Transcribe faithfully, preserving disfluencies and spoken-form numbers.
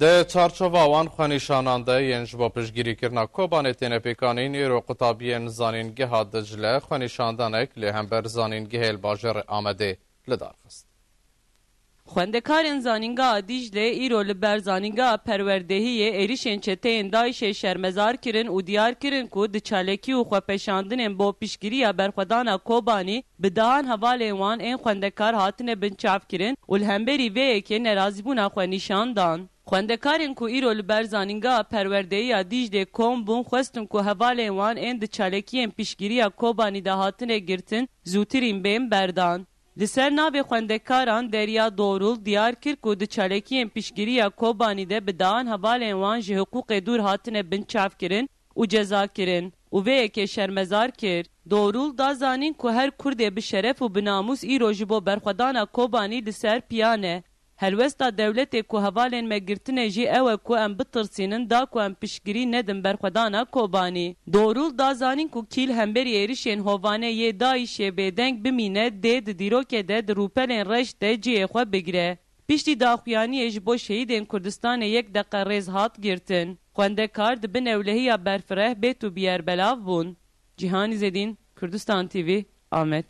Di çarçova wan xwenîşanan de yên ji bo piştgirîkirina Kobanê têne pêkanîn, îro qutabiyên Zanîngeha Dicle xwenîşandanek li hember zanîngehê li bajêrê Amedê li dar xist. Xwendekarên Zanîngeha Dîclê îro li ber Zanîngeha Perwerdehiyê êrişên çeteyên DAIŞê şermezar kirin û diyar kirin ku di çalakî û xwepêşandinên bo piştgiriya berxwedana Kobanî bi dehan hevalên wan ên xwendekar hatine binçavkirin û li hemberî vê yekê nerazîbûna xwe nîşan dan. Xwendekarên ku îro li ber Zanîngeha Perwerdeyiya Dîclê kom bûn, xwestin ku hevalên wan ên di çalakiyên piştgiriya Kobanî de hatine girtin, zûtirîn bên berdan. Li ser navê xwendekaran Derya Dorul diyar kir ku di çalakiyên piştgiriya Kobanî de bi dehan hevalên wan ji hiqûqê dûr hatine binçavkirin û cezakirin û vê yekê şermezar kir. Dorul da zanîn ku her Kurdê bi şeref û bi namûs îro ji bo berxwedana Kobanî li ser piyan e. Helwesta dewletê ku hevalên me girtine jî ew e ku em bitirsînin da ku em piştgirî nedin berxwedana Kobanî. Dorul da zanîn ku kî li hemberî êrişên hovane yê DAIŞê bêdeng bimîne, dê di dîrokê de di rûpelên reş de cihê xwe bigire. Piştî daxuyaniyê ji bo şehîdên Kurdistanê yek deqe rêz hat girtin. Xwendekar di bin ewlehiya berfireh bêt û bi yerbelav bûn. Cîhanî Zedîn, Kurdistan T V, Amed.